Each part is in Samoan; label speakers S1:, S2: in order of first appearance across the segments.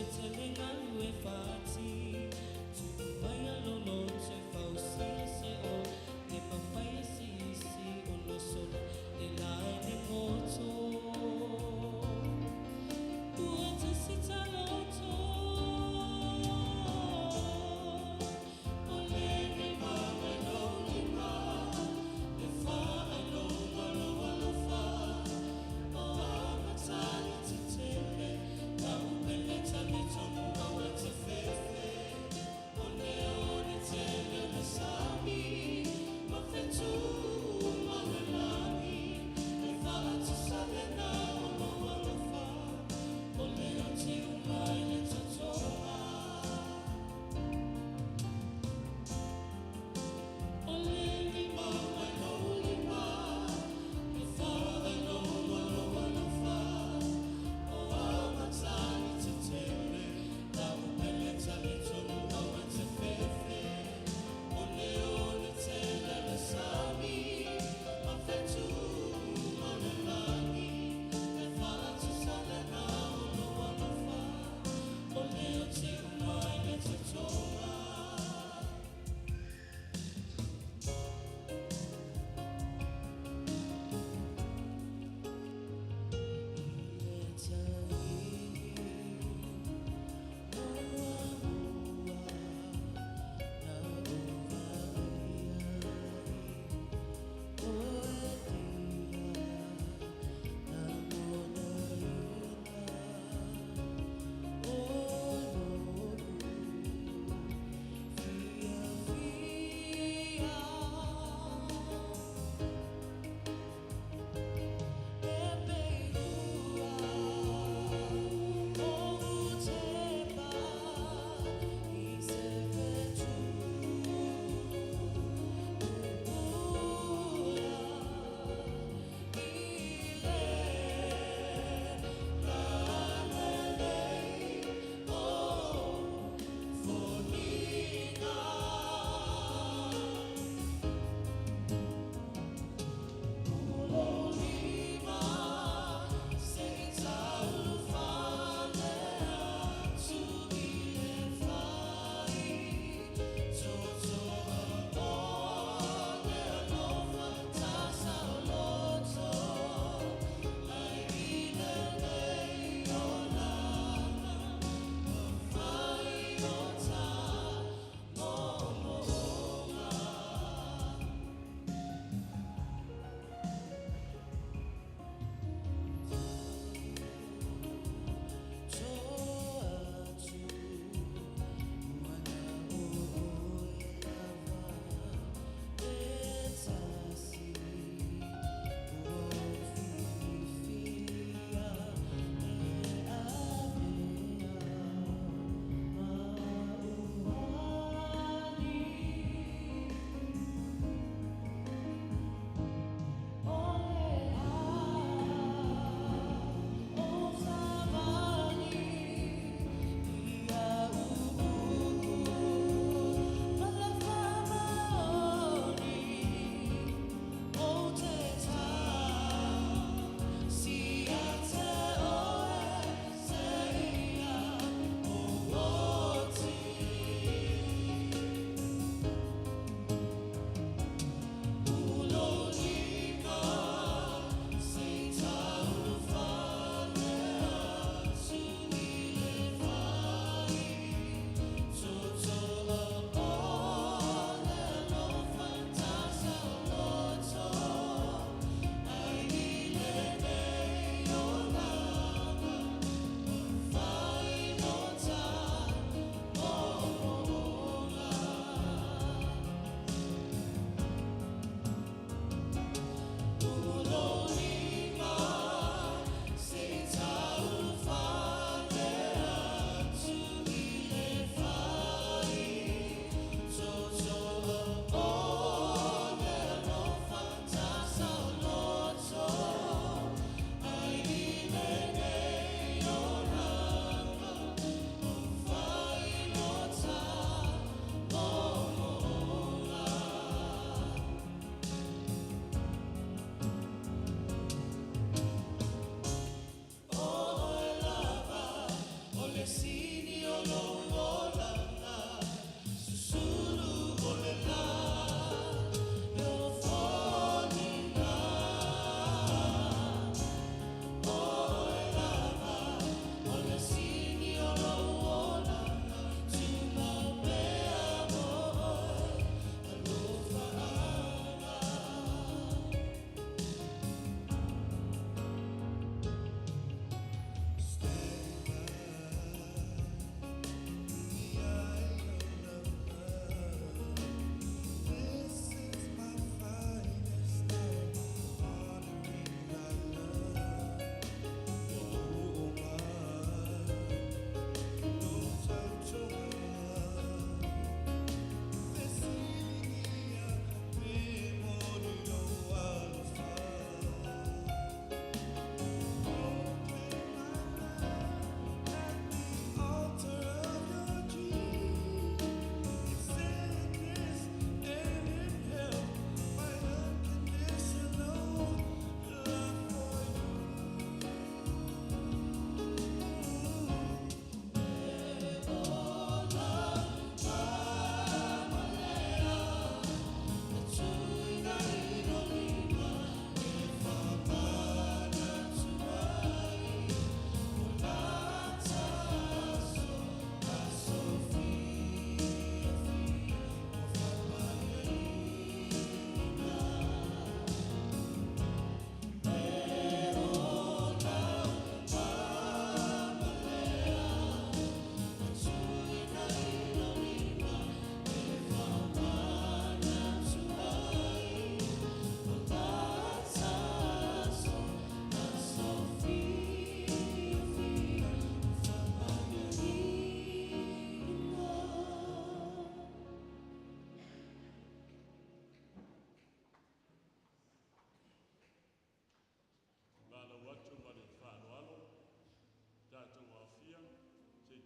S1: E tele galu e faati Tuu mai a loloto e fausia se o Le mafai e se isi ona sola le la e le moto Ua tasi taloto O le lima ma lou lima E faailoga lou alofa O aga tali tetele Lau pele talitonu aua e te fefe O le one tele o le sami.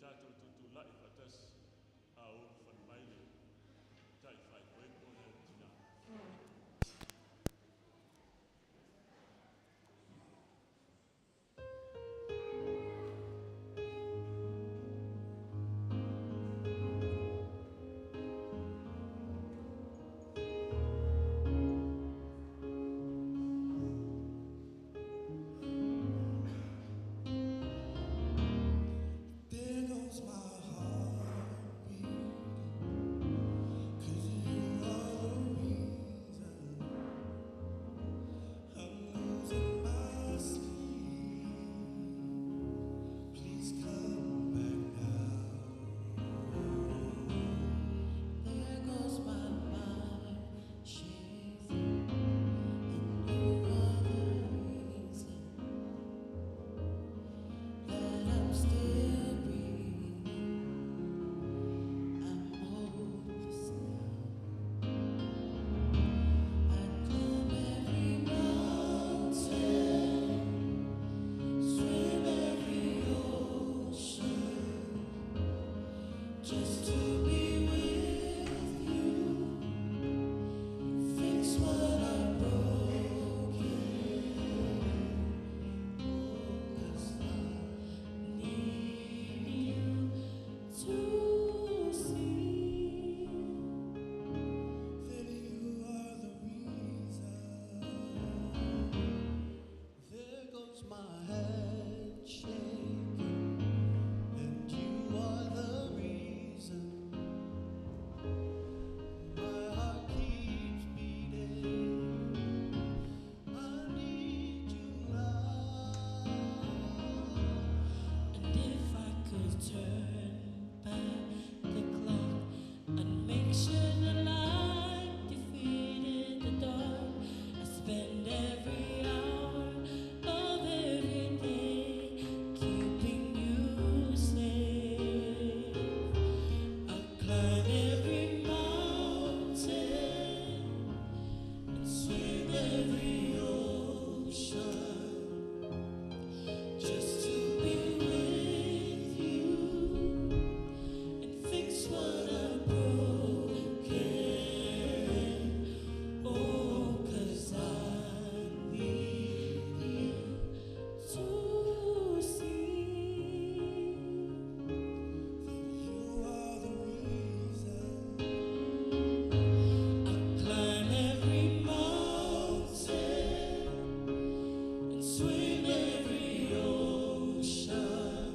S2: Tatou tutulai faatasi a o ulufale mai le Taitai po o le Tina.
S1: There goes my heart beating, 'cause you are the reason I'm losing my sleep. Please come back now.
S3: There goes my mind chasing, and you are the reason that I'm still breathing. I'm hopeless now. I'd climb every mountain, swim every ocean, just to be with you. Fix what I've broken. Oh, 'cause I need you to see
S1: That you are the reason. There goes my head shaking, and you are the reason my heart keeps beating. I need you now.
S3: And if I could turn back the clock and make sure the light defeated the dark, I'd spend every hour of every day keeping you safe. I'd climb every mountain and swim every ocean just to be with you and fix what I've broken. Oh, 'cause I need you to see
S1: That you are the reason.
S3: I'd climb every mountain and swim every ocean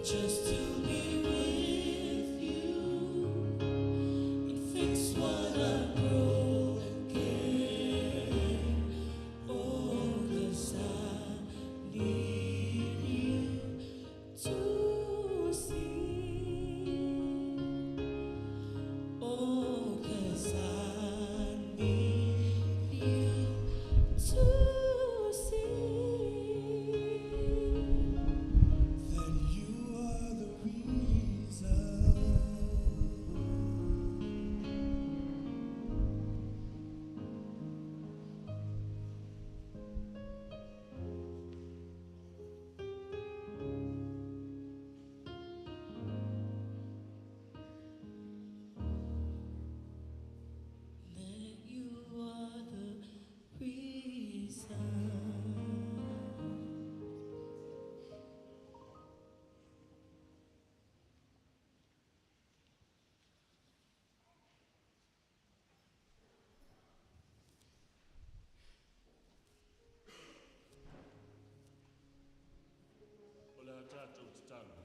S3: just to be with you and fix what I've broken. Oh, 'cause I need you to see. Oh, 'cause I need you to see
S1: That you are the reason.
S3: That you are the reason.
S2: O le a tatou tatalo.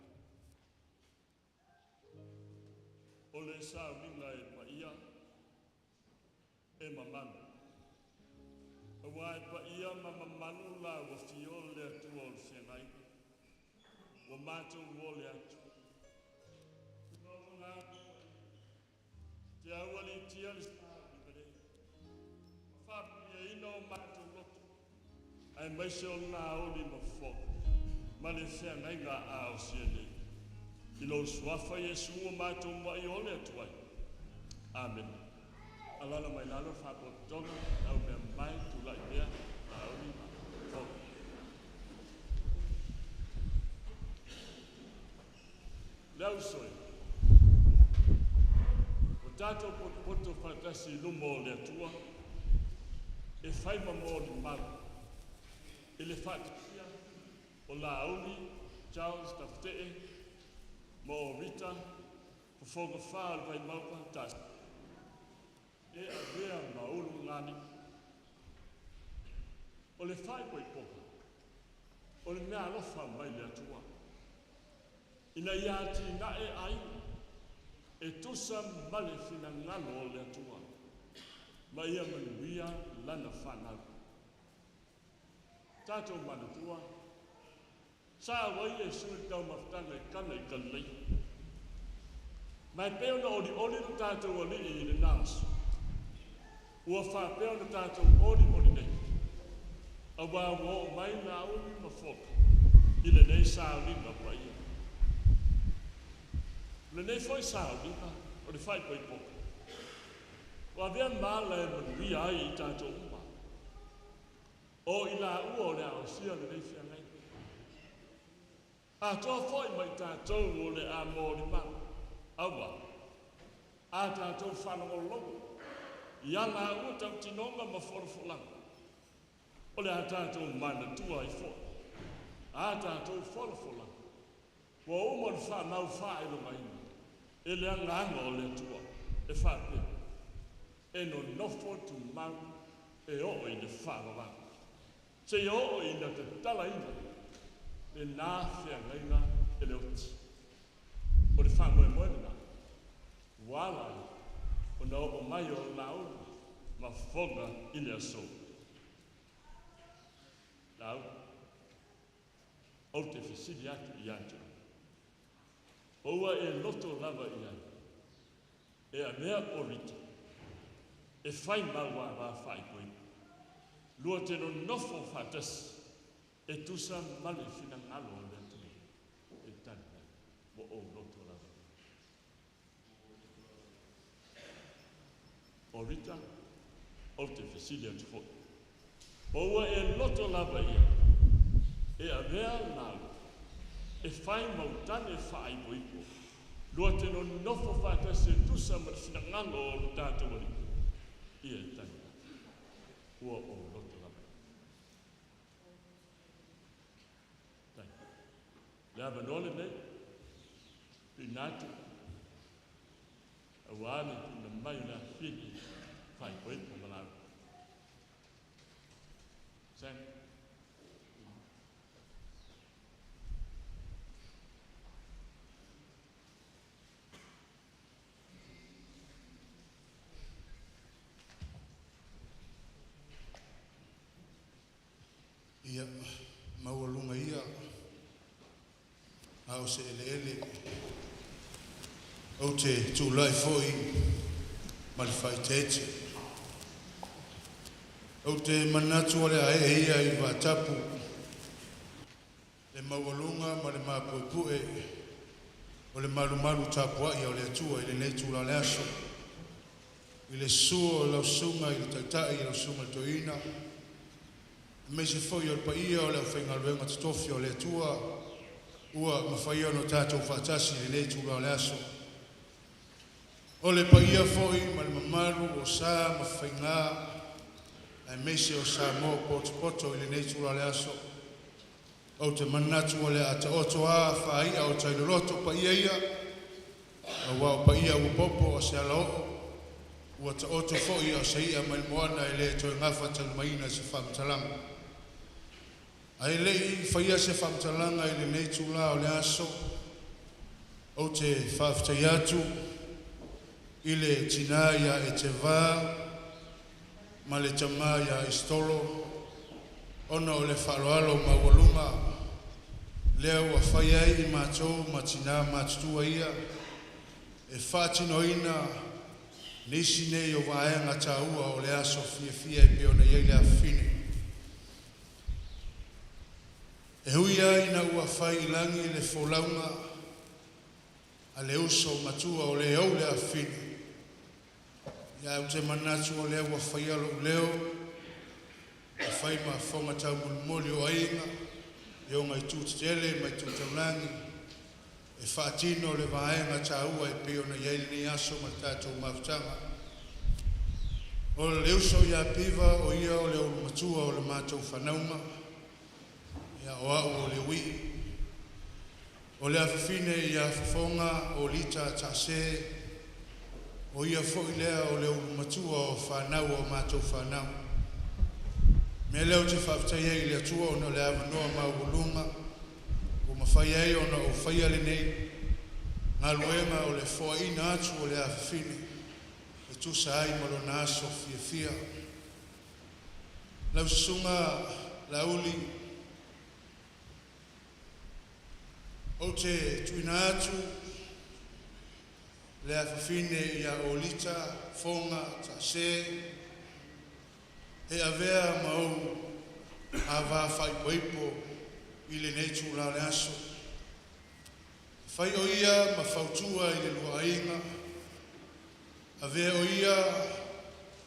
S2: O le sauniga e paia e mamalu. Auā e paia ma mamalu lau afio le Atua o le feagaiga. Ua matou ole atu. Tulou te aualiitia le sauniga nei. Ma faapaia o matou loto. Aemaise o laoli ma fofoga. Ma le feagaiga a o sia nei. I lou suafa Iesu ua matou mai ole atu ai. Amen. Alala mai lalo faapotopotoga, au mea mai tulai pea, laoli ma fofoga. uso e, ua tatou potopoto faatasi i luma o le Atua e fai ma molimau i le faatasia o Laauli Charles Tafetee ma o Rita Fofoga Fa o le Vaimauga 1 e avea ma ulugalii. O le faaipoipoga, o le meaalofa mai le Atua, ina ia atinae aiga e tusa ma le finagalo o le Atua, ma ia manuia lana fanau. Tatou manatua, sa auai Iesu i le taumafataga i Kana i Kalileia. Ma e pei ona olioli lo tatou Alii i lena aso, ua faapea ona tatou olioli nei, aua ua oo mai Laauli ma Foga i lenei sauniga paia. O lenei foi sauniga o le faaipoipoga, ua avea ma ala e manuia ai i tatou uma, o i laua o le a osia lenei feagaiga. Atoa foi ma i tatou o le a molimau, aua a tatou faalogologo i a laua tautinoga ma folafolaga, o le a tatou manatua ai foi a tatou folafolaga ua uma ona faamau faailogaina e le Agaga o le Atua e faapea, e nonofo tumau e oo i le faavavau, seia oo ina tatalaina lena feagaiga e le oti. O le faamoemoe lena ua ala ai ona oo mai o Laauli ma Fofoga i le aso. Laauli, ou te fesili atu ia te oe, po ua e loto lava i ai e avea o Rita e fai ma au ava faaipoipo, lua te nonofo faatasi e tusa ma le finagalo o le Atua? E tali mai, ua ou loto lava i ai. O Rita, ou te fesili atu foi, po ua e loto lava i ai e avea Laauli e fai ma ou tane faaipoipo, lua te nonofo faatasi e tusa ma le finagalo o lo tatou Alii? Ia e tali mai, ua ou loto lava. Tai. Le avanoa lenei, tuuina atu, aua le tuuina mai o le afafine faaipoipo ma Laauli. Sam.
S4: Ia maualuga ia a o se eleele ou te tulai foi ma le faaeteete. Ou te manatu o le a ee ia i vaatapu le maualuga ma le mapuepue o le malumalu tapuai o le Atua i lenei itula o le aso. I le susu o lau susuga i le Taitai, lau susuga i le Toeaina, aemaise foi o le paia o le aufaigaluega totofi o le Atua ua mafai ona tatou faatasi i lenei itula o le aso. O le paia foi ma le mamalu o sa ma faiga aemaise o Samoa ua potopoto i lenei itula o le aso, ou te manatu o le a taoto a faai'a o tai loloto paia ia, aua o paia ua popo o se alaoo, ua taoto foi a o se i'a mai le moana e le toe gafataulimaina i se faamatalaga. Ae le i faia se faamatalaga i lenei itula o le aso, ou te faafetai atu i le tina ia Eteva ma le tama ia Isitolo ona o le faaaloalo maualuga lea ua fai ai i matou ma tina matutua ia e faatinoina nisi nei o vaega taua o le aso fiafia e pei ona i ai le afafine. E ui lava ina ua fai i lagi le folauga a le uso matua o le ou le afafine, ae ou te manatu o lea ua faia lou leo e fai ma fofoga taumolimoli o aiga i ona itu tetele ma itu taulagi. E faatino le vaega taua e pei ona i ai lenei aso ma le tatou mafutaga. O le uso ia Piva o ia o le ulumatua o le matou fanauga, ia o au o le uii. O le afafine ia Fofoga o Lita Taase, o ia foi lea o le ulumatua o fanau a o matou fanau. O le mea lea ou te faafetai ai i le Atua ona o le avanoa maualuga ua mafai ai ona ou faia lenei galuega o le foaina atu o le afafine e tusa ai ma lona aso fiafia. Lau Susuga Laauli, ou te tuuina atu le afafine ia Olita Foga Taase e avea ma ou ava faaipoipo i lenei itula aso. E fai o ia ma fautua i le lua aiga, avea o ia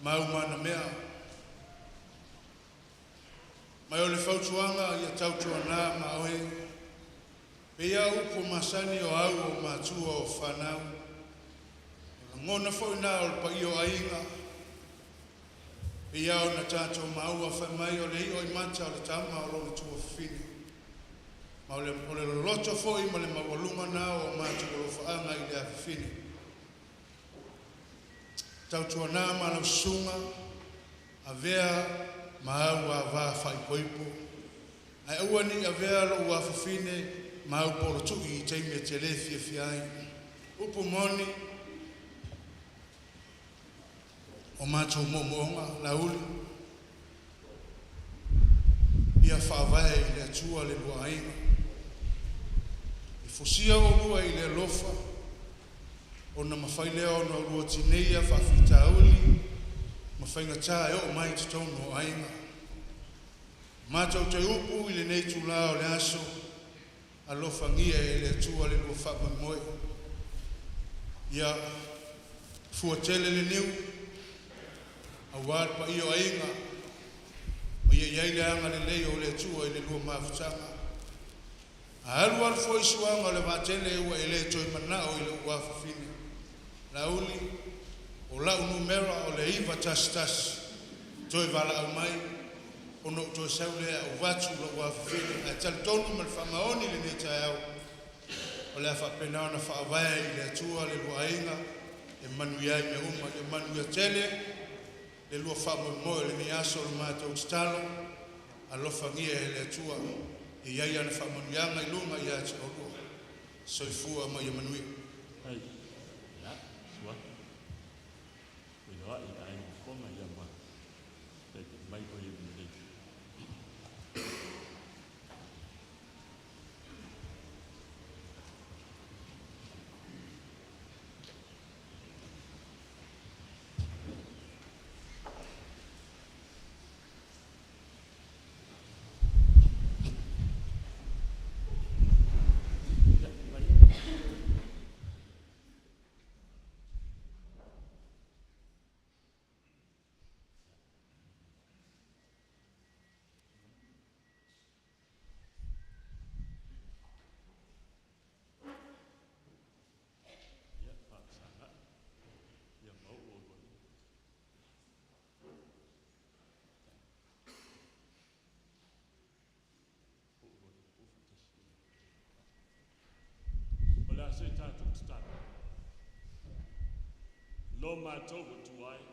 S4: ma au manamea, ma o le fautuaga ia tautuana ma oe, pei lava o upu masani o au o matua o fanau, o lagona foi na o le paia o aiga, pei lava ona tatou maua fai mai o le i'oimata o le tama o lona tuafafine. Ma o le loloto foi ma le maualuga na o matou alofaaga i le afafine. Tautuana ma lau susuga, avea ma au ava faaipoipo, ae aua ne i avea lou afafine ma au polotui i taimi e te le fiafia ai. Upu moni, o matou moomooga, Laauli, ia faavae i le Atua le lua aiga, e fusia oulua i le alofa ona mafai lea ona oulua tineia faafitauli ma faigata e oo mai i totonu o aiga. Matou te upu i lenei itula o le aso, alofagia e le Atua le lua faamoemoe. Ia fuatele le niu aua le paia o aiga, ma ia i ai le agalelei o le Atua i le lua mafutaga. A alu alu foi suaga o le vaatele ua e le toe manao i lou afafine, Laauli, o lau numera o le 911, toe valaau mai ona ou toe sau lea e avatu lou afafine. Ae talitonu ma le faamaoni i lenei taeao, o le a faapena ona faavae i le Atua le lua aiga e manuia ai mea uma. Ia manuia tele le lua faamoemoe o lenei aso. O le matou tatalo, alofagia e le Atua ia i ai ana faamanuiaga i luga ia te oulua. Soifua ma ia manuia.
S2: Ai, ia, sua. Feiloai i le aiga Fofoga ia ma taitai mai o ia lelei. Ia, malie. Ia, faafesagai. Ia maua oulua lima. Oo faatasi. O le a se tatou tatalo. Lo matou Atua e,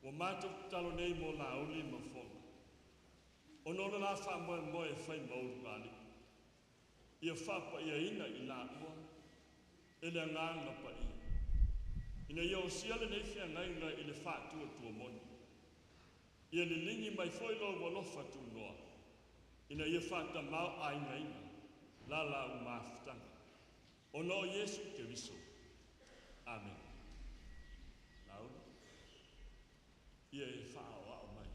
S2: ua matou tatalo nei mo Laauli ma Fofoga, ona o le la faamoemoe e fai ma ulugalii. Ia faapaiaina i laua e le Agaga Paia, ina ia osia lenei feagaiga i le faatuatua moni. Ia liligi mai foi lou alofa tunoa, ina ia faatamāo'aigaina la lau mafutaga. Ona o Iesu Keriso. Amene. Laauli, ia e faaoao mai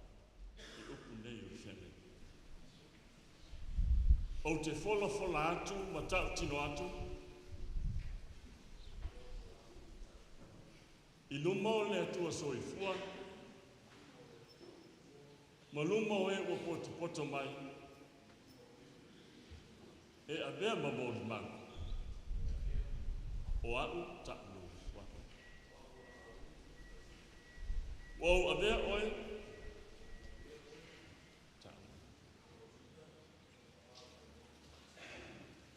S2: i upu nei o le feagaiga. Ou te folafola atu ma tautino atu i luma o le Atua Soifua ma luma o e ua potopoto mai, E avea ma molimau o a'u ta'ulufai. Ua ou avea oe ta'u.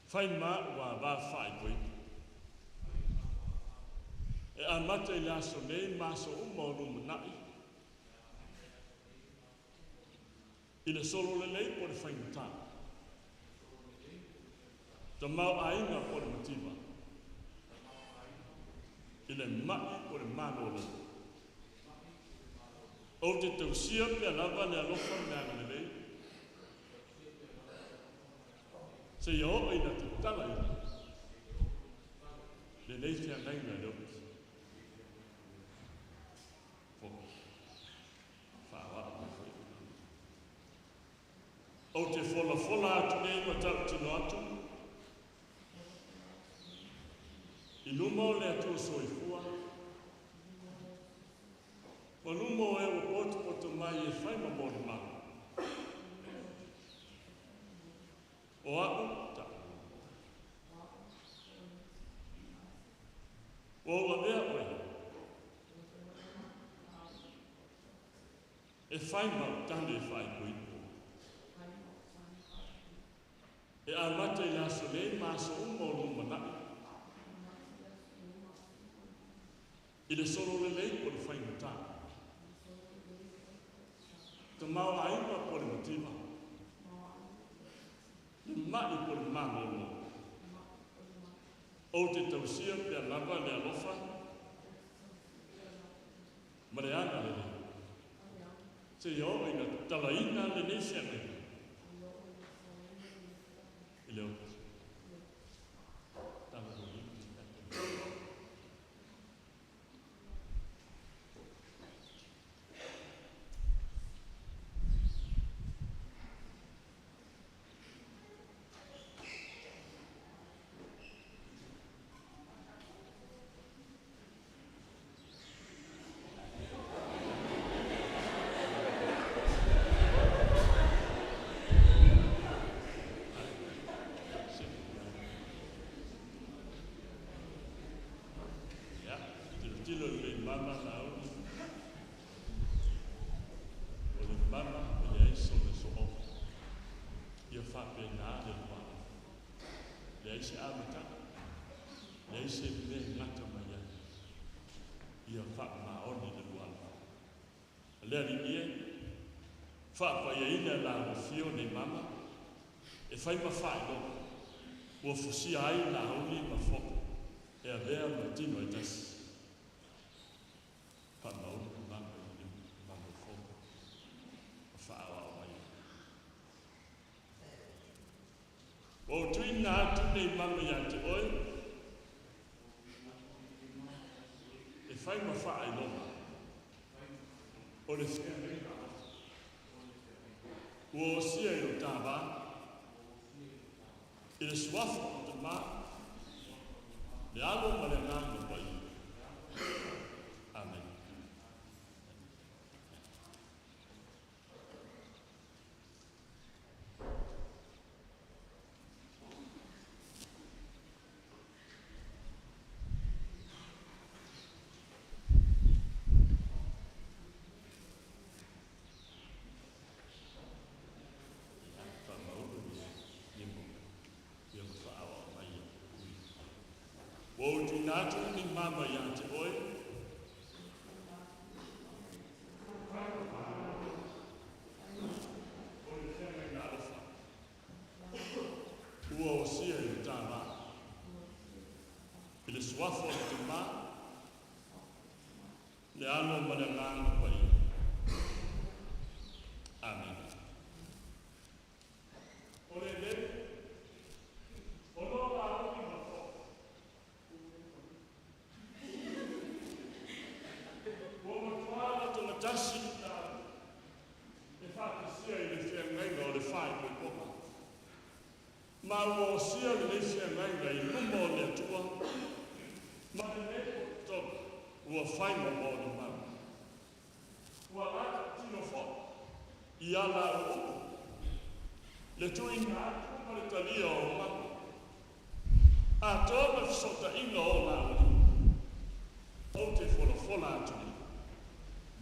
S2: Fai ma a'u avā faaipoipo. E amata i le aso nei ma aso uma o lumana'i i le solo lelei po o le faigata. Tamaoaiga po o le mativa. I le ma'i po o le malolo. Ou te tausia pea lava le alofa ma le agalelei seia oo ina tatalaina lenei feagaiga i le oti. Faaoao mai foi. Ou te folafola atu nei ma tautino atu i luma o le Atua Soifua, ma luma o e ua potopoto mai e fai ma molimau, o a'u ta'u. Ua ou avea oe e fai ma ou tane faaipoipo. E amata i le aso nei ma aso uma o lumana'i i le solo lelei po o le faigata. Tamaoaiga po o le mativa. Le ma'i po o le malolo. Ou te tausia pea lava le alofa ma le agalelei seia oo ina tatalaina lenei feagaiga i le oti. Ia, tilotilo lelei mama Laauli, o le mama e leai sona so'oga. Ia faapena le lua alofa. Leai se amataga, leai se mea e gata mai ai. Ia faamaoni le lua alofa. Le Alii e, faapaiaina e la afio nei mama, e fai ma faailoga, ua fusia ai Laauli ma Foka, e avea ma tino e tasi. Faamaoni mama i le mama o Foka, ma faaoao mai. Ua ou tuuina atu nei mama ia te oe, e fai ma faailoga o le feagaiga ua osia i lo ta va, i le suafa o le Tamā, le Alo ma le Agaga Paia. Amene. Faamaulu lima ia ma faaoao mai ia. Ua ou tuuina atu ni mama ia te oe, o le feagaiga alofa ua osia i le ta va, i le suafa o le Tamā, le Alo ma le Agaga Paia. Amene. O lenei, o lo Laauli ma Foka. Ua matuā lotogatasi e faatasia i le feagaiga o le faaipoipoga. Ma ua osia lenei feagaiga i luma o le Atua ma lenei pototoga ua fai ma molimau. Ua lata tino foi i ala upu. Le tuuina atu ma le talia o mana, atoa ma le fesootaiga o la Alii, ou te folafola atu nei,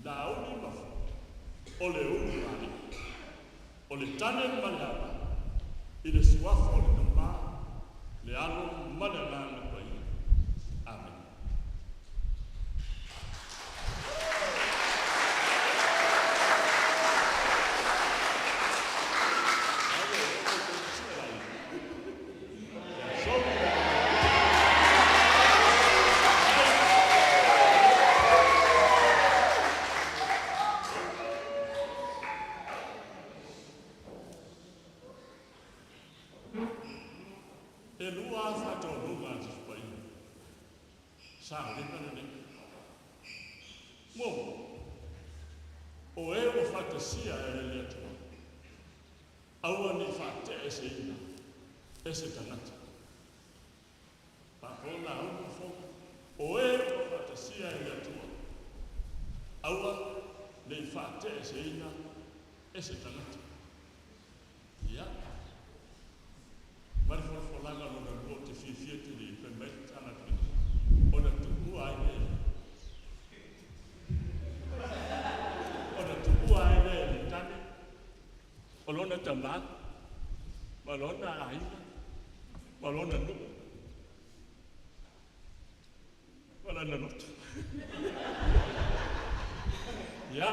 S2: Laauli ma Fola, o le ulugalii, o le tane ma le ava, i le suafa o le Tama, le Alo ma le Agaga Paia. Amene. E lua a faataunuuga a Tusi Paia. Saolega lenei. Muamua, o e ua faatasia e le Atua, aua ne i faate'eseina e se tagata. Faapea Laauli ma Fola, o e ua faatasia e le Atua, aua ne i faate'eseina e se tagata. Ia, ma le folafolaga lona lua ou te fiafia tele i fai mai le tala lenei, ona tuua ai lea, ona tuua ai lea e le tane o lona tamā ma lona aiga ma lona nuu ma lana lotu. Ia,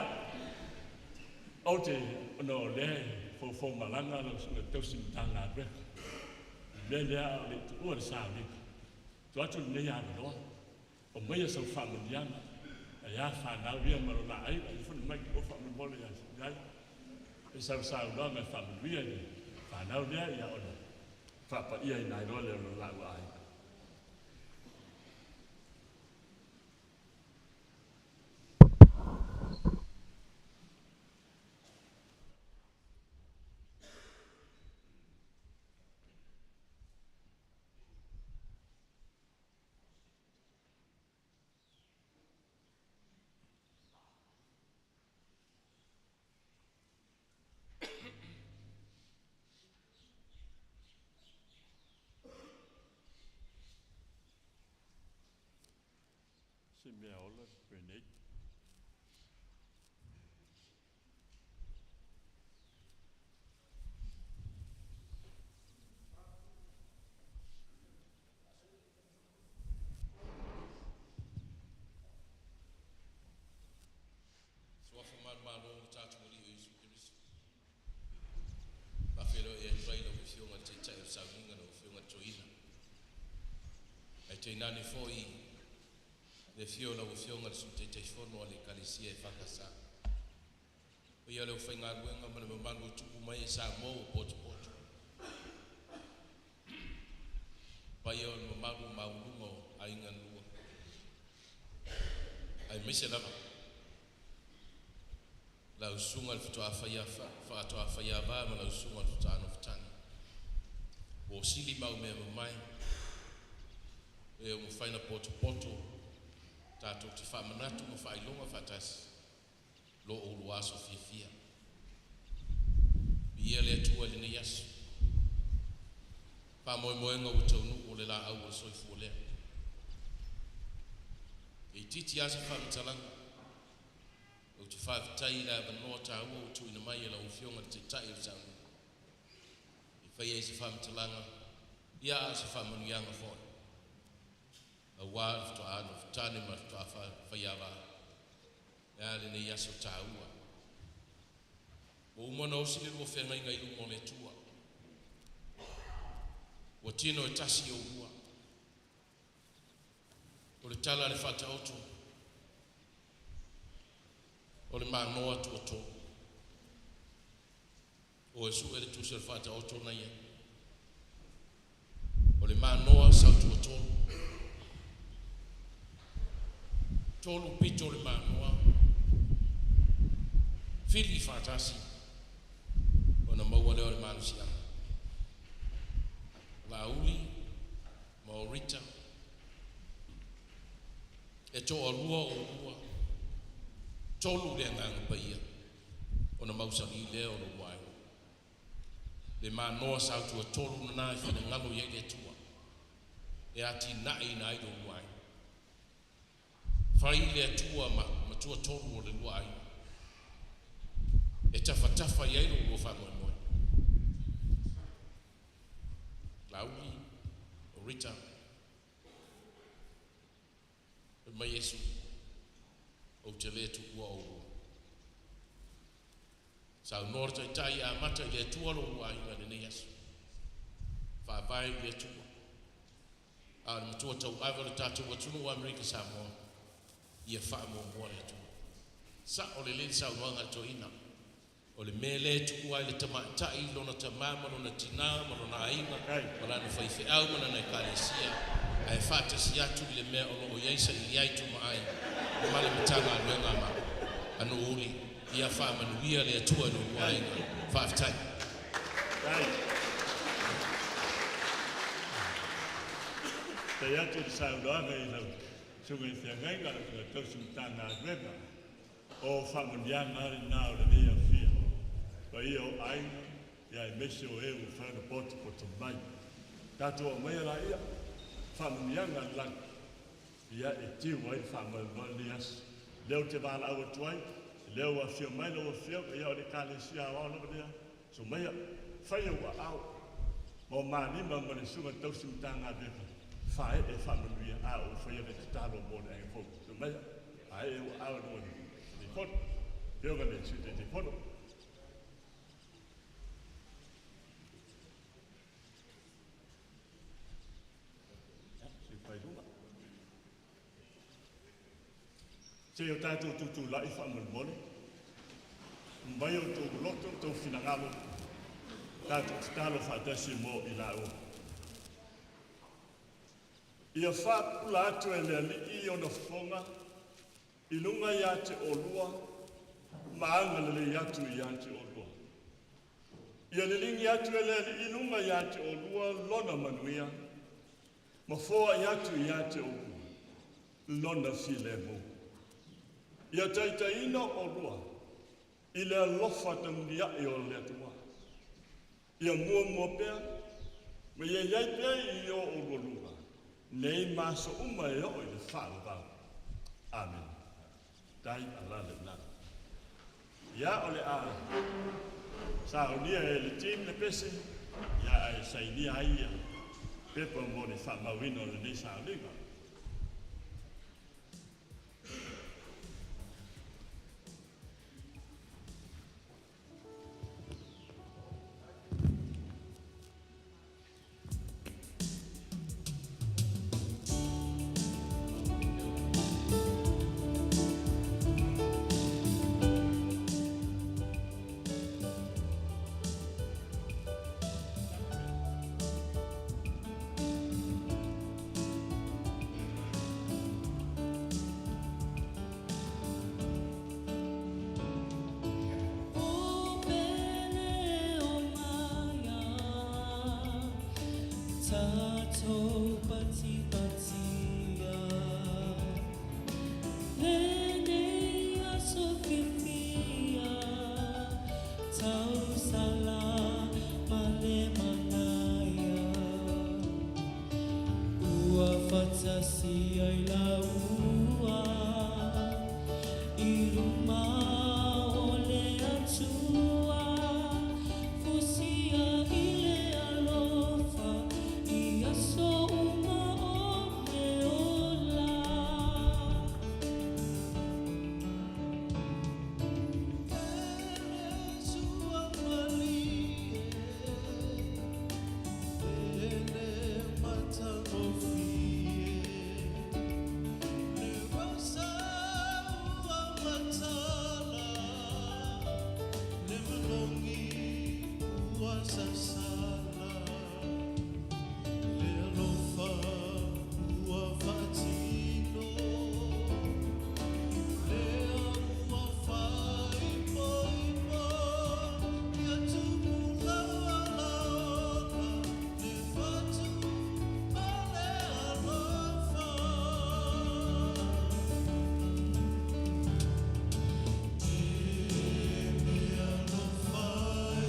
S2: ou te, ona o lea e foufou malaga lau susuga i le tausi Matagaluega, o le mea lea a o le i tuua le sauniga, tuu atu lenei avanoa, aumaia sau faamanuiaga, ae a fanau ia ma lo la aiga. Lilifa mai faamolemole ia i ai sau saunoaga e faamanuia i le fanau lea, ia ona faapaiaina ai loa lea o lo laua aiga. Se mea ola penei.
S5: Suafa malumalo o le tatou Alii o Iesu Keriso. Faafeiloai atu ai lau Afioga i le Taitai o le Sauniga, lau Afioga i le Toeaina, ae tainane foi le afio o lau Afioga i le Sui Taitaifono a le Ekalesia EFKS. Le paia o le aufaigaluega ma le mamalu o tupu ma ee Samoa ua potopoto, paia o le mamalu maualuga o Aiga e Lua, aemaise lava lau susuga i le Faatoa Faiava ma lau susuga i le Faatoa Nofotagi, ua sili maumea mamae e ua mafai ona potopoto tatou te faamanatu ma faailoga faatasi lo oulua aso fiafia. Viia le Atua i lenei aso, faamoemoega ua taunuu o le laau o le soifua lea. E itiiti lava se faamatalaga, ou te faafetai i le avanoa taua ua tuuina mai e lau Afioga i le Taitai o le Sauniga e fai ai se faamatalaga, ia a o se faamanuiaga foi aua le faatoa nofotane ma le faatoa faiava e a lenei aso taua. Ua uma ona osi le lua feagaiga i luma o le Atua, ua tino e tasi oulua. O le tala a le Faataoto, o le manoa tuatolu. O e sue le tusi o le Faataoto na i ai. O le manoa sautuatolu. Tolu pito o le manoa, fili faatasi, ona maua lea o le malosiaga. Laauli ma Orita, e toalua oulua, tolu le agaga paia, ona mausali lea o lou vae. Le manoa sautuatolu lena e finagalo i ai le Atua e atinaeina ai lolua aiga. Fai le Atua ma matuatolu o le lua aiga e tafatafa i ai lo lua faamoemoe. Laauli, o Rita, fai mai Iesu, ou te le tuua oulua. Saunoa le Taitai e amata i le Atua lo oulua aiga i lenei aso. Faavae i le Atua. A o le matua tauave o le tatou atunuu o Amerika Samoa, ia faamuamua le Atua. Sao lelei le saunoaga a le toeaina. O le mea lea e tuua ai le tamaitai lona tamā ma lona tinā ma lona aiga ma lana faifeau ma lana ekalesia ae faatasi atu i le mea o lo o i ai saili ai tumaai ma le Matagaluega ma a Nuuuli. Ia faamanuia le Atua i lo oulua aiga. Faafetai.
S2: Faafetai atu i le saunoaga i lau Susuga i Feagaiga, le Susuga Tausi Matagaluega. O faamanuiaga lava lena o lenei aofia, paia o aiga, aemaise o e ua mafai ona potopoto mai. Tatou aumaia laia faamanuiaga a le lagi e tiu ai le faamoemoe o lenei aso. O lea ou te valaau atu ai, o lea ua afio mai lau Afioga, ia o le Ekalesia Aoao lava lea. Susu maia, fai ou aao ma o ma lima ma le Susuga i le Tausi Matagaluega, faaee faamanuia a o ou faia le tatalo mo le aiga fou. Susu maia, faaee ou aao i luga o le fono. Afioga i le Sui Taitaifono. Se i o tatou tutulai faamolemole, aumai outou loto ma outou finagalo, tatou tatalo faatasi mo i laua. Ia faapupula atu e le Alii ona fofoga i luga ia te oulua ma agalelei atu ia te oulua. Ia liligi atu e le Alii i luga ia te oulua lona manuia ma foai atu ia te oulua lona filemu. Ia taitaiina oulua i le alofa tamuliai o le Atua. Ia muamua pea ma ia i ai pea i o oulua luga nei ma aso uma e oo i le faavavau. Amene. Tai ala le lagi. Ia o le a saunia e le team le pese, ia ae sainia ai ia pepa mo le faamauina o lenei sauniga.
S3: O pele o maia, tatou patipatia. Lenei aso fiafia, tausala ma le manaia. Ua faatasi ai lāua i luma o le Atua, fusia i le alofa i aso uma o le ola.
S1: Sasala le alofa ua faatino lea ua faaipoipo ia tumulaualaoa le fatu ma le alofa. E le alofa e.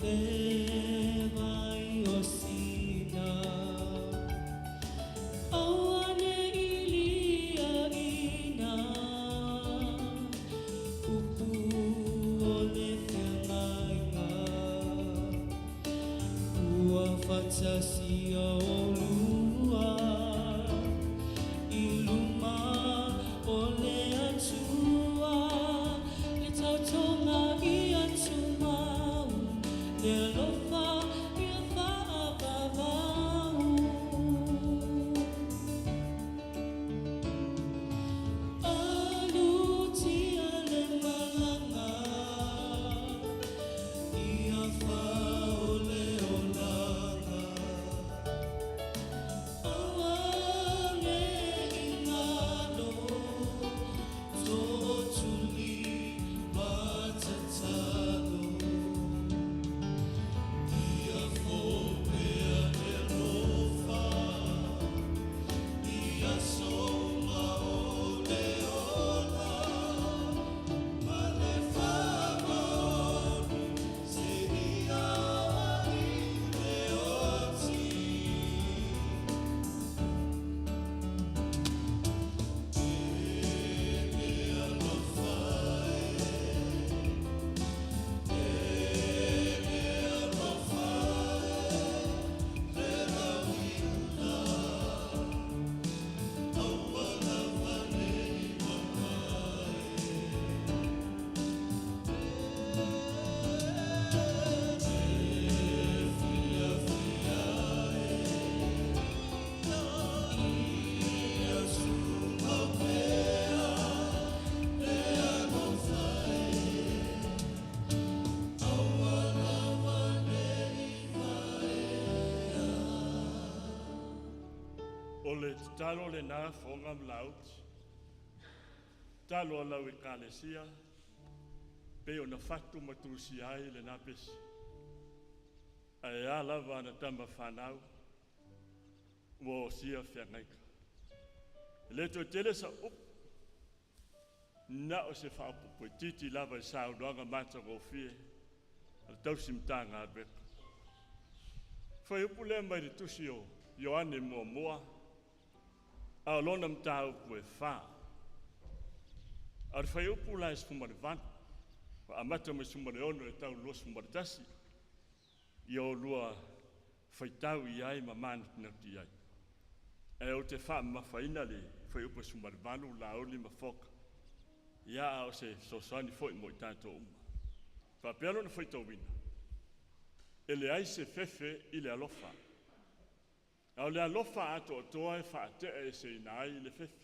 S3: Fevai o sina Aua ne i liaina Upu o le feagaiga Ua faatasia olua i luma o le Atua le tautoga ia tumau le alofa ia faavavau. Alutia le malaga ia fao le olaga Aua ne i galo tootuli ma tatalo Ia fopea le alofa i aso uma o le ola ma le faamaoni seia oo i le oti. E me alofa e, e me alofa e, le lauiula, aua lava ne i mamae. E fiafia e, ia tumau pea le alofa e, aua lava ne i vaea.
S2: O le tatalo lenā Foga ma Lauti, tatalo a lau Ekalesia, pei ona fatu ma tusia ai lenā pese. Ae a lava ana tama fanau ua osia feagaiga. E le toe tele sa upu, na o se faaopoopo itiiti lava i saunoaga matagofie a le tausi Matagaluega. Fuaiupu lea mai le tusi o Ioane muamua, a o lona mataupu e 4. A o le fuaiupu la e 18, ua amata mai le 16 e tau i le 21, ia oulua faitau i ai ma manatunatu i ai. Ae ou te faamamafaina le fuaiupu 18, Laauli ma Foka, ia a o se fesoasoani foi mo i tatou uma. Faapea lona faitauina, e leai se fefe i le alofa, a o le alofa atoatoa e faateaeseina ai le fefe.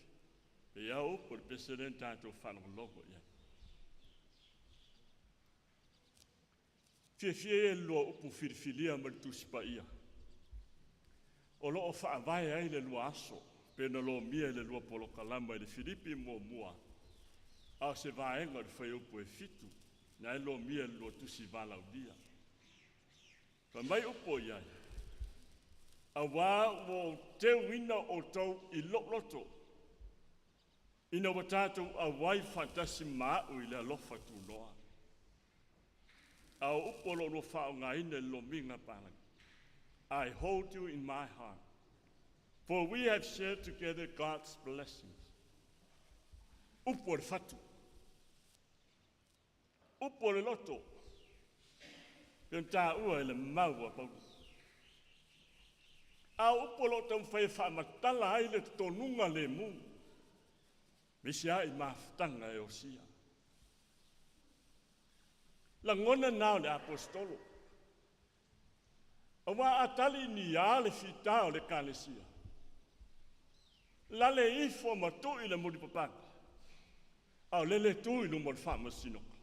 S2: E pei lava o upu o le pese lea na tatou faalogologo i ai. Fiafia ia i le lua upu filifilia ma le Tusi Paia, o lo o faavae ai le lua aso, pe na lomia i le lua polokalama i le Filipi muamua, a o se vaega o le fuaiupu e 7, na e lomia i le lua tusi valaaulia. Fai mai upu o i ai, auā ua ou teuina outou i lou loto, ina ua tatou auai faatasi ma au i le alofa tunoa. A o upu o lo o lua faaaogaina i le lomiga palagi, I hold you in my heart, for we have shared together God's blessings. Upu o le fatu, upu o le loto, pe ona taua e le mau a Paulo. A o upu o lo o taumafai e faamatala ai le totonuga lemu, aemaise lava i mafutaga e osia. Lagona na o le aposetolo. Aua a tali ni a le fita o le Ekalesia, lale ifo ma tui le mulipapaga, a o lele tu i luma o le faamasinoga.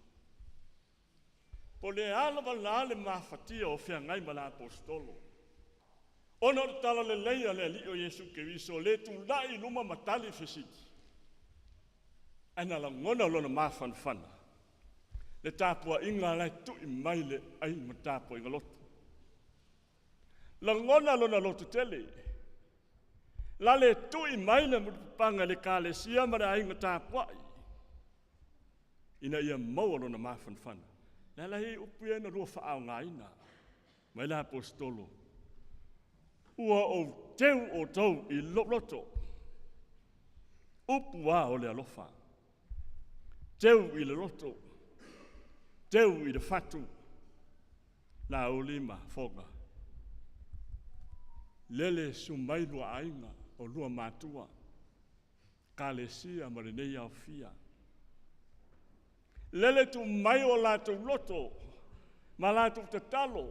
S2: Po o le a lava la le mafatia o feagai ma le aposetolo, ona o le talalelei a le Alii o Iesu Keriso, le tulai i luma ma tali fesili, ae na lagona lona mafanafana, le tapuaiga la e tui mai le ai ma tapuaiga loto. Lagona lona loto tele, la le tui mai le mulipapaga i le Ekalesia ma le aiga tapuai, ina ia maua lona mafanafana. Le Le ala i upu ia na lua whaangāina. Mai la apostolo. Ua o teu o tau i loto. Upu a o le alofa. Teu i le loto. Teu i le fatu. La o lima foga. Lele sumai lua aiga o lua matua. Kalesia ma le nei aofia. Lele tu mai o latou loto, ma latou tatalo,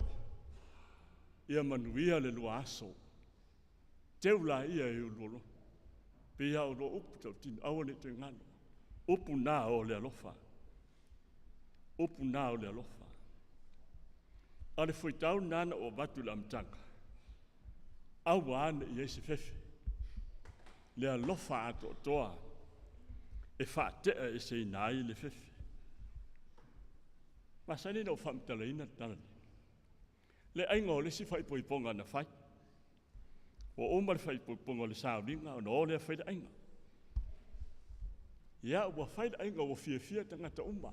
S2: ia manuia le lua aso. Teu la ia e uluolo. Pia o lo upu tau tino, aua ne te ngalo. Upu nā o le alofa. Upu nā o le alofa. A le fuitau nana o vatu le amtanga. Aua ane i se fefe. Le alofa a toa e whaatea e se inai le fefe. Masani na o whaamtalaina tala ni. Le ainga o le si whaipoiponga na whai. O uma le whaipoiponga o le saulinga o na o lea whai le ainga. Ia ua whai le ainga ua fia fia tangata uma.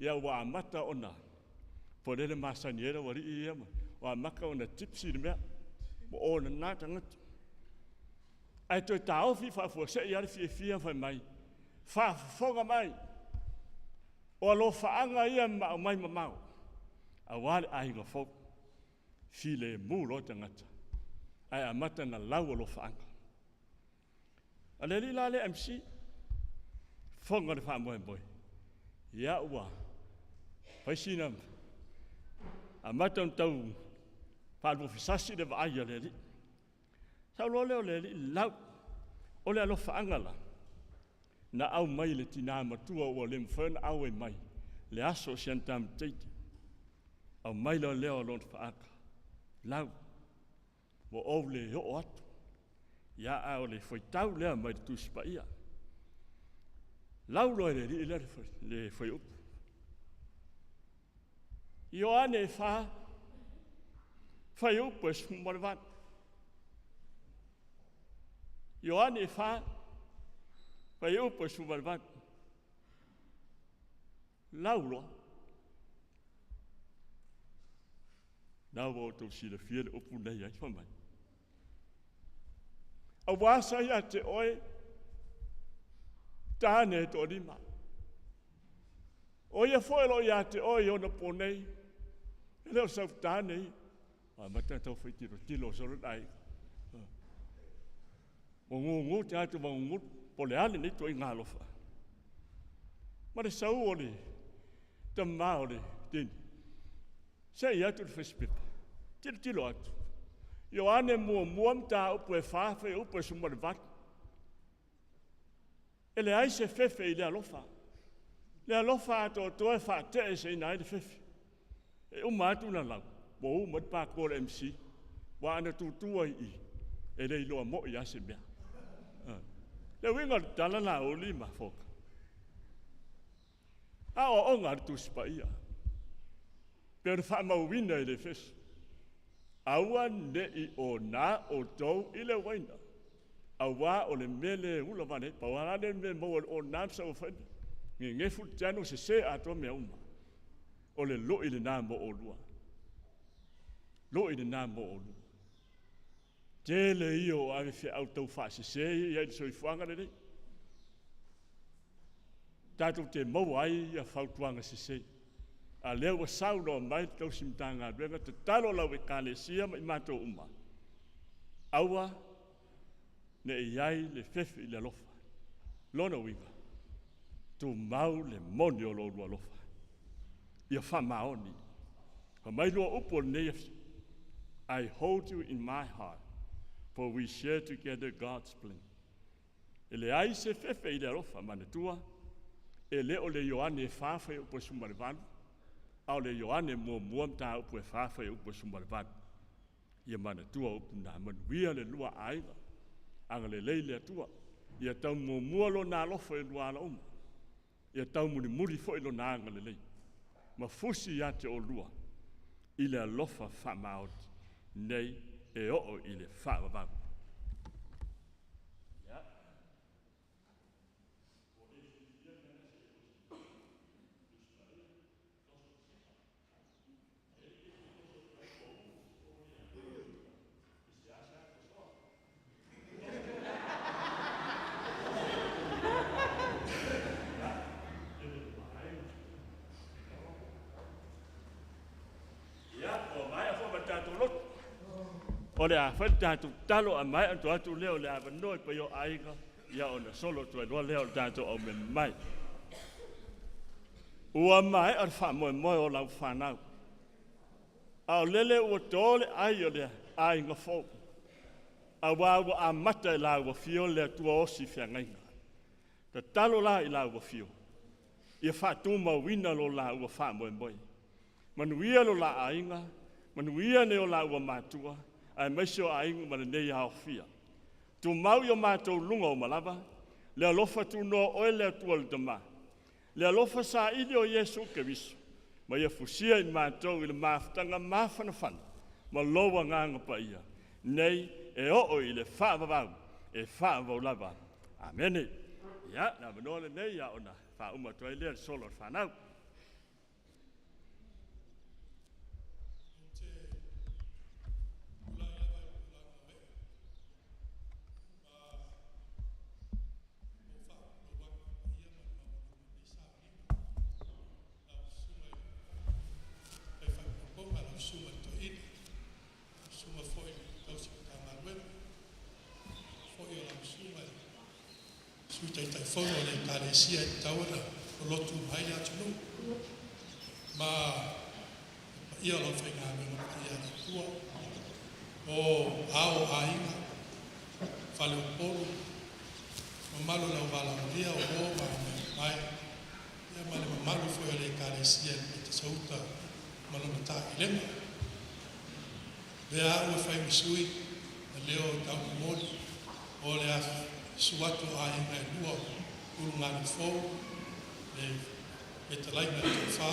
S2: Ia ua amata ona. Po lele masani era wari i ia ma. Ua amaka ona tipsi le mea. Mo o na nā tangata. Ai toe tāofi whaafua se i ale fia fia whai mai. Whaafofoga mai. O alofaanga ia ma au mai mamau. A wale aiga fou. File mu lo tangata. Ai amata na lau alofaanga. A le li la le MC. Fonga le wha moe. Ia ua. Paisina. Amata tau. Whaalua fisasi le vaai a le li. Sau lo leo le li lau. O le alofaanga la. Na au mai le tina matua ua le mwhana au e mai. Le aso si antam teite. Au mai la leo lona whaaka. Lau. Wa ou le o atu. Ia a o le whaitau lea mai le tusipa ia. Lau loe le li le le whai upu. Ioane e wha. Whai upu e sumare Ioane e wha. Whai upu e sumare Lau loa. Nā wā o tau sila fia le upu nei ai whamai. A wasa ia te oe, tāne tō rima. O ia foe lo ia te oe ona pō nei, e leo sau tāne i. A mata tau whai tiro tilo soro dai. O ngu ngu te atu wa ngu po le ale nei tō i ngā alofa. Ma le sau o le tamā o le tini. Se i atu le whasipepa. Tilo tilo atu. Ioane mua mua mta upu e whawhe upu e sumare vatu. E le ai se fefe i le alofa. Le alofa a tō toe whaatea e se ina ai le fefe. E uma atu na lau. Wa uma te pākoa le MC. Wa ana tūtua i. E le iloa mo i ase mea. Le winga le tala la o lima foka. A o onga le tusipa ia. Pe o whaamauina i le fesu. Aua ne i o nā o tau i le waina. Aua o le mele ula vane, pa wala le me mo o nā sa o whaina. Nge ngefu tano se se ato mea uma. O le lo i le nā mo o lua. Lo i le nā mo o lua. Te le i o ave whia au tau wha se se i ai le soifuanga le nei. Tātou te mau ai ia fautuanga se se. A lea ua saunoa mai le tausi Matagaluega te talo lau ekalesia ma i matou uma. Aua ne i ai le fefe i le alofa. Lona uiga, tumau le moni o lo lua alofa. Ia whamaoni. Fa mai lua upu o lenei afi. I hold you in my heart, for we share together God's plan. E le ai se fefe i le alofa, manatua, e le o le Ioane e whawhai upu e sumare valu, a o le Ioane mua mua mta upu e whawhai upu e sumare valu. Ia manatua upu nā manuia le lua aiga, anga le lei le atua, ia tau mua mua lo nā alofa e lua ala uma, ia tau muni muri foi lo nā anga le lei. Ma fusi ia te o lua, i le alofa wha nei e oo i le whaavavau. o tatou lotu. O le a fai le tatou tatalo ae maea ona tuu atu lea o le avanoa i paia o aiga, ia ona solo atu ai loa lea o le tatou aumema mai. Ua maea le faamoemoe o lau fanau, a o lele ua to le ai o le aiga fou, aua ua amata i lau afio le Atua osi feagaiga. Tatalo la i lau afio, ia faatumauina lo laua faamoemoe. Manuia lo la aiga, manuia nai o laua matua, aemaise o aiga ma lenei aofia. Tumau i o matou luga o manava, le alofa tunoa o oe le Atua le Tama, le alofa saili o Iesu Keriso, ma ia fusia i matou i le mafutaga mafanafana ma lou Agaga Paia, nei e oo i le faavavau, e faavavau lava. Amene. Ia, le avanoa lenei a ona faauma atu ai lea o le solo a le fanau.
S4: Susuga foi i le tausi Matagaluega, foi o lau Susuga i le Sui Taitaifono o le Ekalesia e tatau ona lotu uma ai le atunuu, ma le paia o le aufaigaluega paia a le Atua, o ao o aiga, faleupolu, mamalu o le auvalaaulia, o uo ma aumeamamae, ia ma le mamalu foi o le Ekalesia i le Petesauta ma lona taamilega. Lea au e fai ma sui na leo taumomoli o le susu atu o aiga e lua o Ulugalifou, le fetalaiga i le Tofa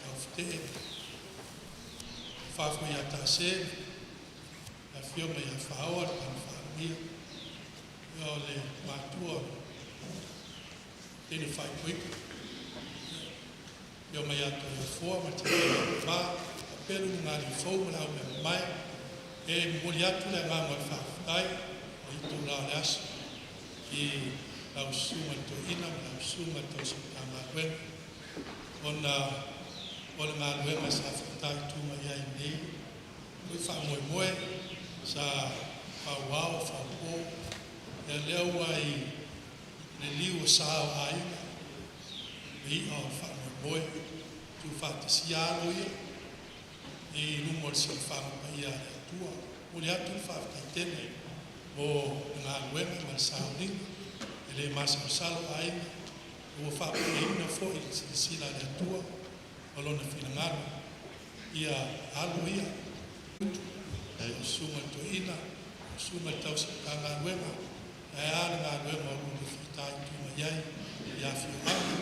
S4: Taufetee, tofa foi ia Taase ma le afioga ia Faoa le Tama Faalia, ia o le matua o le teine faaipoipo, afio mai ia Toleafoa ma le Tofa, faapea le Ulugalifou ma le aumeamamae. E momoli atu le agaga o le faafetai i lenei itula o le aso i lau Susuga i le Toeaina ma lau Susuga i le Tausi Matagaluega ona o le galuega sa fitaituga i ai i lenei foi faamoemoe sa fauao faupo. Ia lea ua i le liu o sa o aiga le i'a o le faamoemoe, tuufaatasia alo ia i luma o le silafaga paia a le Atua. E momoli atu le faafetai tele mo le galuega ma le sauniga e le masalosalo aiga ua faapaiaina foi i le silasila a le Atua ma Lona finagalo ia alo ia. Lau Susuga i le Toeaina, lau Susuga i le Tausi Matagaluega, ae a le galuega o lo o fitaituga i ai i afioaga,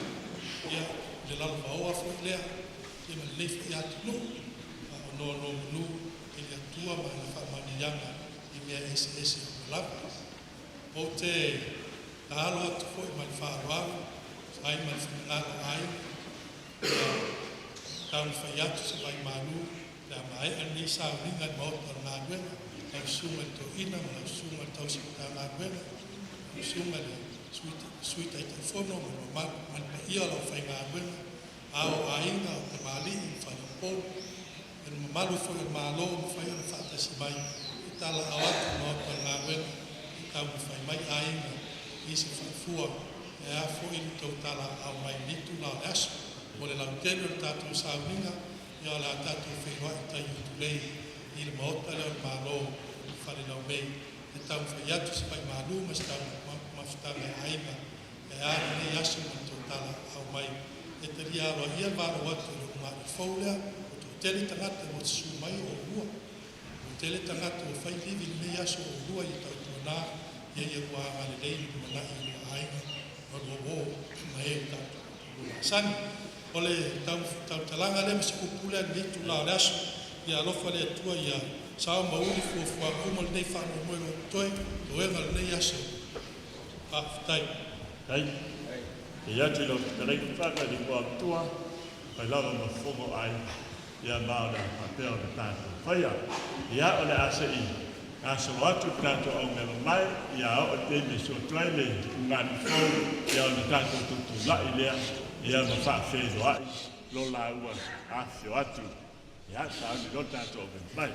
S4: ia le lalovaoa foi lea ma lenei foi atunuu a o nonomanu i le Atua ma ana faamanuiaga i mea eseese uma lava. Ou te tatalo atu foi ma le faaaloalo e tusa ai ma le finagalo o aiga, ia taumafai atu se vaimalu pe a maea lenei sauniga i le maota o le galuega, lau Susuga i le Toeaina ma lau Susuga i le Tausi Matagaluega, lau Susuga i le Sui Taitaifono ma le mamalu ma le paia o le aufaigaluega, ao o aiga, o tamalii ma faleupolu, le mamalu foi o le Malo ua mafai ona faatasi mai, ia talaaao atu i le maota o le galuega e taumafai mai aiga i se faafua e a foi le tou talaaao mai i lenei itula o le aso. Mo le lautele o le tatou sauniga, ia o le a tatou feiloai i tai i Utulei i le maota lea o le Malo i Falelaumei e taumafai atu se vaimalu ma se taumafataga e aiga e a lenei aso ma le tou talaaao mai. E talia aloaia le valaau atu i le ulugalifou lea, ua toatele tagata ua susu mai o oulua, ua tele tagata ua fai livi i lenei aso o oulua. Ia tautuana ia ia lua agalelei i le lumanai o lua aiga ma lua uo ma e ua tatou masani. O le tautalaga lea ma se upu lea i lenei itula o le aso. Ia alofa le Atua ia sao ma uli fuafuaga uma o lenei faamoemoe o totoe toega o lenei aso. Faafetai.
S2: Tai. E atu i lau fetalaiga Faka i le igoa fai lava ma fofoga o aiga, ia ma o le a faapea ona tatou faia. Ia o le a se'i gasolo atu le tatou aumea ia oo i le taimi e susu atu ai le ulugalii fou, ia ona tatou tutulai lea ia ma faafeiloai lo laua afifio atu. Ia, sauni loa le tatou mai.